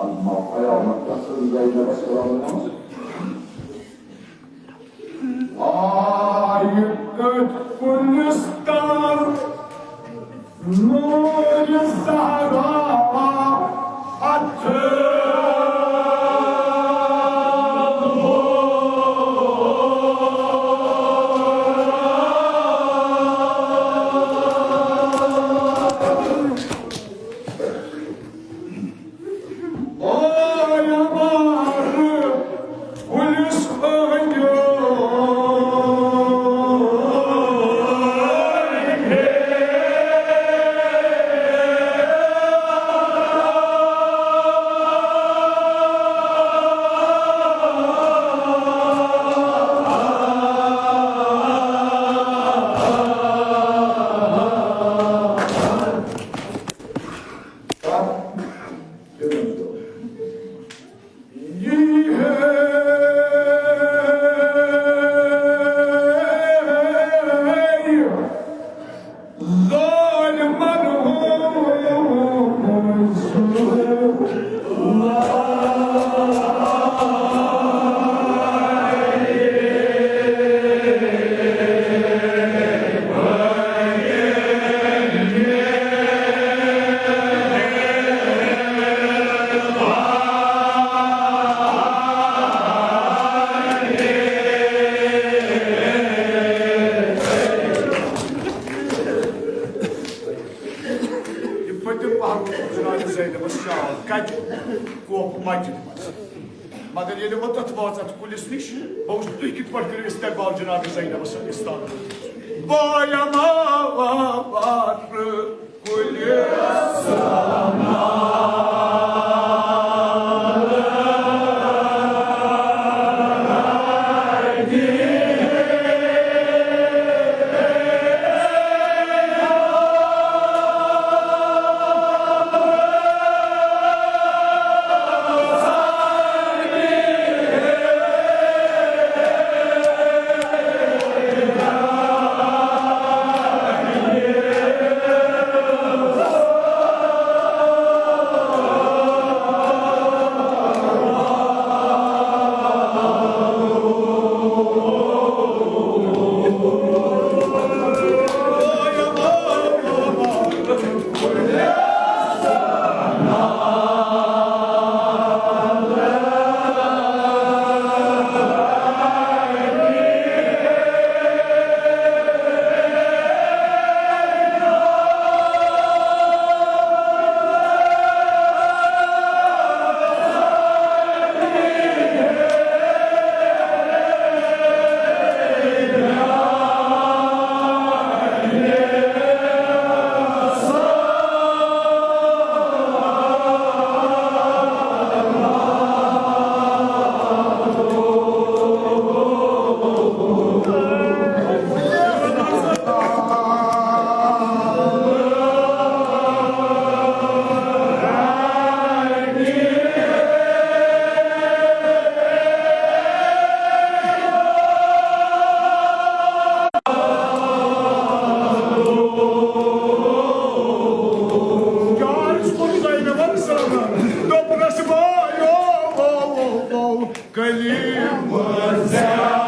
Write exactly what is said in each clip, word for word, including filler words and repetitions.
Amma قیامت تسٕنٛز زینب سلام۔ آے أتھۍ کُلِس تل نوٗرِ زہرا اَتھٕ۔ یہِ پٔتِم پہر اوس جناب زینبس شال کتہِ؟ کوپہٕ مسجد منٛز۔ مگر ییٚلہِ وۄنۍ تتھ وٲژ اتھ کُلِس نِش، بہٕ وٕچھٕ تُہۍ کِتھ پٲٹھۍ کٔرِو استقبال جناب زینبس سُنٛد استقبال۔ بایما وار کُلِس۔ دوٚپنَس، "وایو، وو، وو، وو، کلیٖم زیادٕ۔"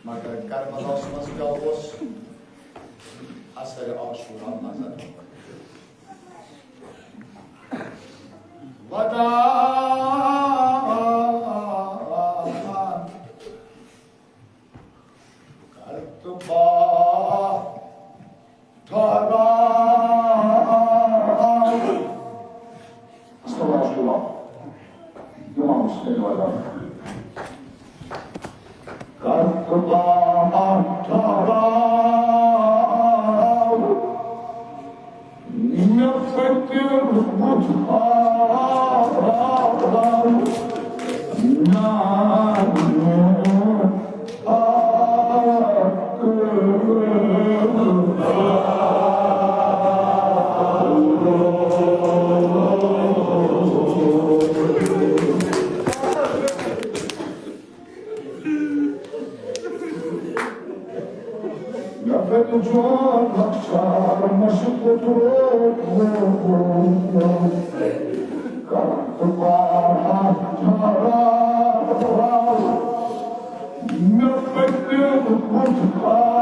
مگر کربلاہس منٛز کیٛاہ اوس؟ اثر عاشورہ نظر۔ وداع کرتبا ٹھہراو۔ استغفر اللہ۔ امام حسین والا۔ کرتبا ٹھہراو۔ مےٚ پٔتِم بُتھ ہاو۔ نہ۔ مےٚ پٮ۪ٹھ چھُ لۄکچار مشق ترٛوومُت۔ کتھ باتھ ٹھہراو۔ مےٚ پٔتِم بُتھ ہاو۔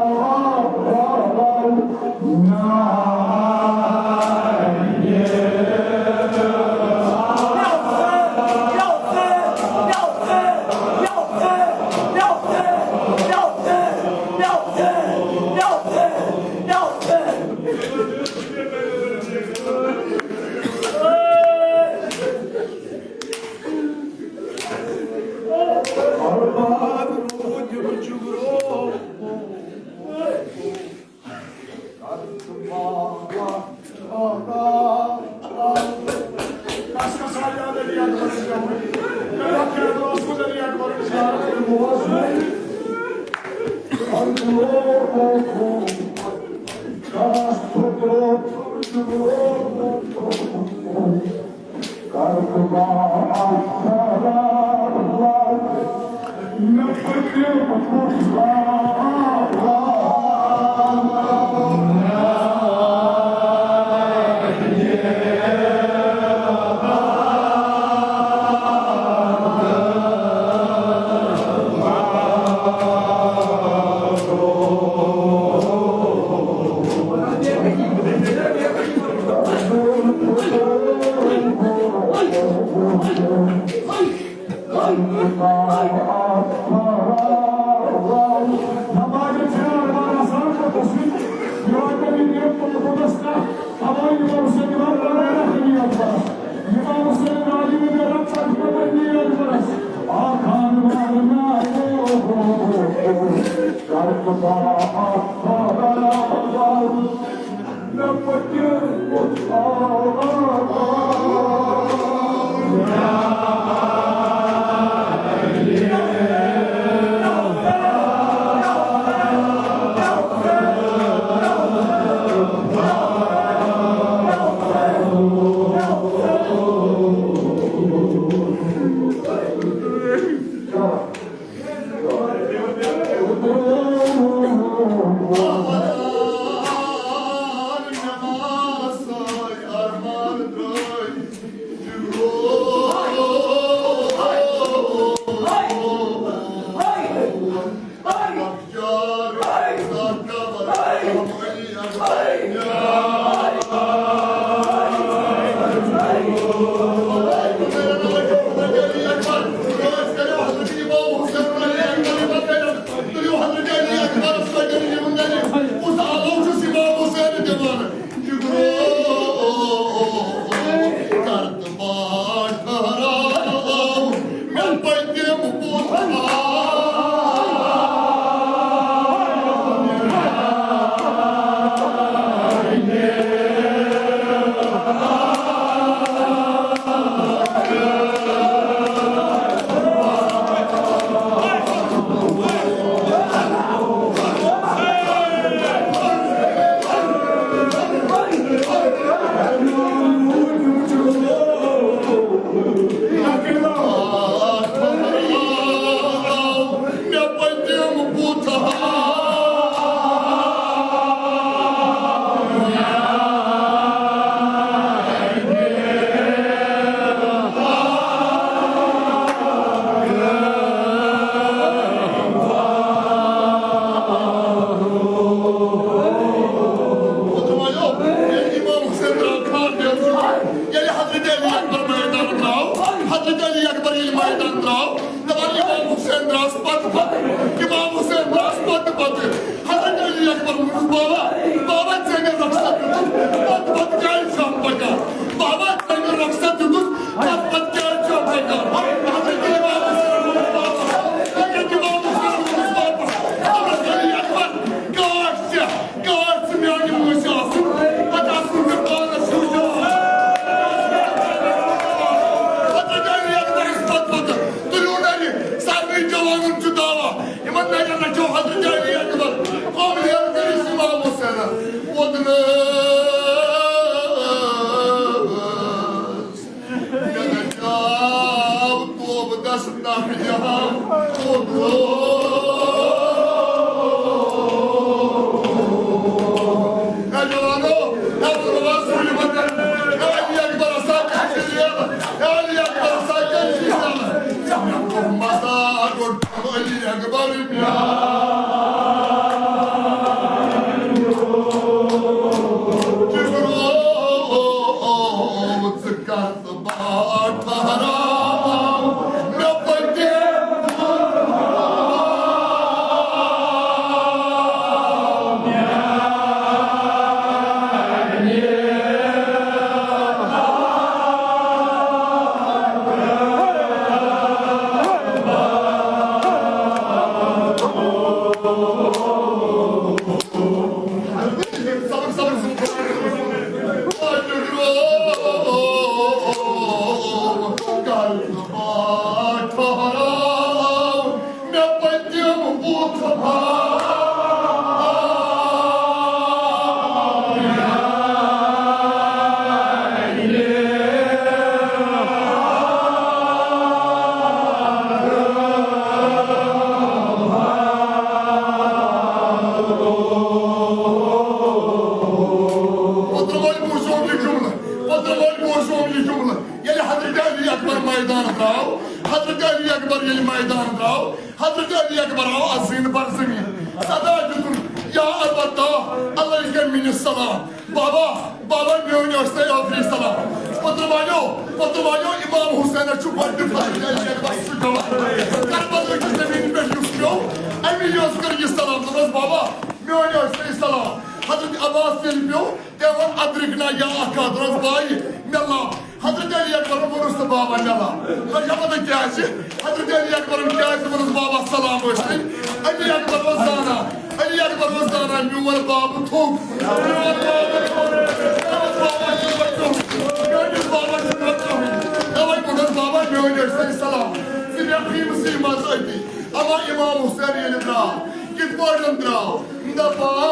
پتہٕ وۄنۍ بوزوم یہِ جملہٕ، پتہٕ وۄنۍ بوزوم یہِ جملہٕ۔ ییٚلہِ حضرت علی اکبر میدان درٛاو، حضرت علی اکبر ییٚلہِ میدان درٛاو، حضرت علی اکبر آو از زیٖنہٕ بر زمین۔ صدا دیُتُن، یا ابا طاہ، علیک منی السلام۔ بابا، بابا، میون ٲسۍ تۄہہِ ٲخری سلام۔ پتہٕ وایو، پتہٕ وایو امام حسینس چھُ گۄڈٕ دیُت حضرت علی اکبر سُہ جواب۔ کربلہٕ کِس زمین پٮ۪ٹھ یُس پیوٚو، امی یوت کٔر یہِ سلام۔ دوٚپمس، بابا، میون ٲسۍ تۄہہِ سلام۔ حضرت عباس ییٚلہِ پیوٚو، تٔمۍ ووٚن، ادرکنا یا اخا، دوٚپنس، بایہِ، مےٚ لام۔ حضرت علی اکبرن ووٚنُس نہٕ بابا مےٚ لام۔ تۄہہِ چھا پتہ کیازِ؟ حضرت علی اکبرن کیازِ ووٚنُس بابا سلام ٲسۍ تۄہہِ؟ علی اکبر اوس زانان، علی اکبر اوس زانان میون بابہٕ تھوٚک، میون بابہٕ تھوٚک، میٲنِس بابس چھُنہٕ وۄنۍ کٕہٕنۍ، میٲنِس بابس چھُنہٕ وۄنۍ کٕہٕنۍ۔ توے ووٚنُس بابا میٲنۍ ٲسۍ تۄہہِ سلام، ژٕ مےٚ فیمسٕے منٛز أتی۔ اما امام حسین ییٚلہِ درٛاو، کِتھ پٲٹھۍ درٛاو؟ دپان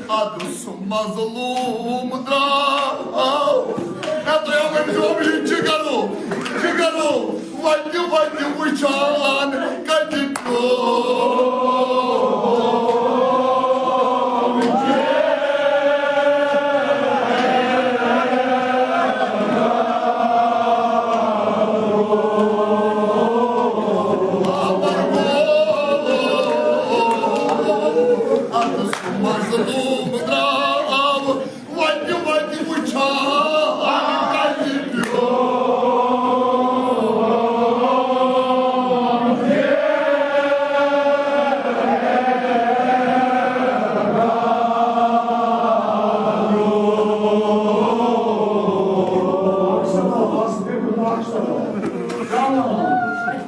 ادٕ سُہ مظلوم درٛاو۔ نہ تُہۍ ہا ؤنۍزیوم یہِ جگرو، جگرو، وتہِ وتہِ وٕچھان کتہِ پیوٚو۔ مظلوم درٛاو وتہِ وتہِ وٕچھان کتہِ پیوٚو۔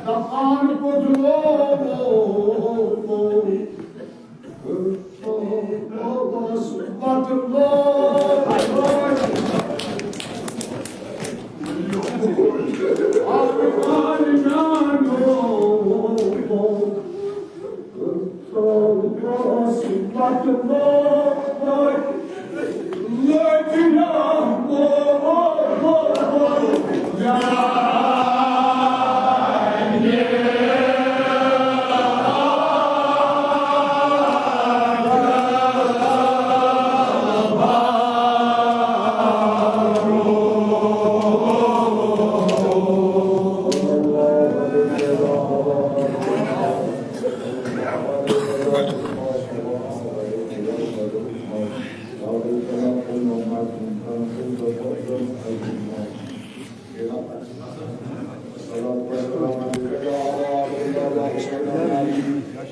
دپان کوٚت لوگ۔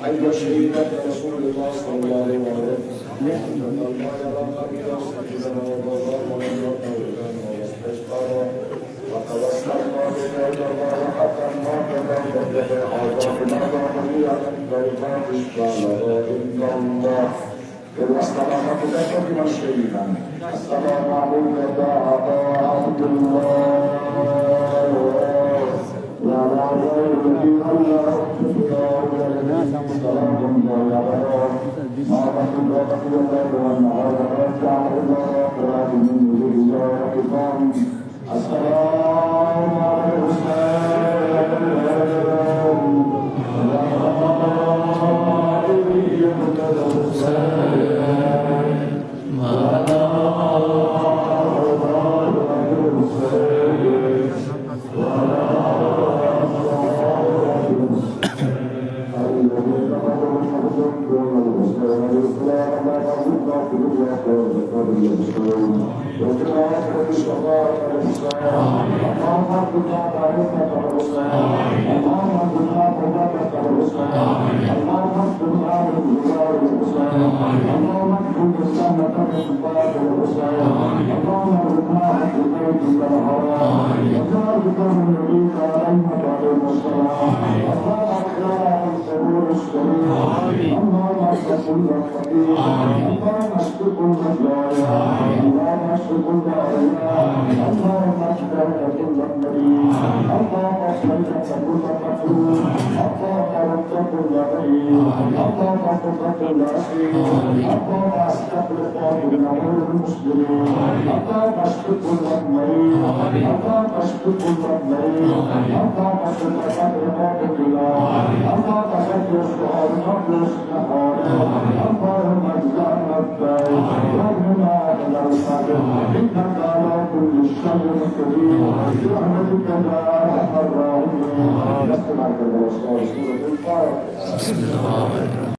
أيها الشهيد رسول الله صلى الله عليه وسلم. وتوسلنا بك إلى الله حتى نموت بك. السلام عليك يا أبا عبد الله. وعلى آله الذين أنعمت عليهم. السلام عليك يا أبا عبد الله. ما لكم لا تقولون لنا ولا ترجعون إلى صراط من وجود الله. السلام على الحسين. اللهم ارزقنا حج بيتك الحرام، وارزقنا الذين عليهم وعليهم السلام. اللهم اغفر لهم شرور السنين. اللهم ارزقنا اللهم اشف كل الجائع. اللهم اشف كل الأرواح. اللهم اشف كل مريض. اللهم اشف كل مكروه. اللهم رد كل بعيد. اللهم فك كل أسير. اللهم استخلف بنا غير المسلمين. اللهم اشف كل مريض. اللهم اشف كل مريض. اللهم اشف كل مريض. اللهم اشف كل مريض. اللهم اجعلنا الداعي وارحمنا من الفاجر، إنك على كل شيء قدير، برحمتك يا أرحم الراحمين. بسم الله الرحمن الرحيم.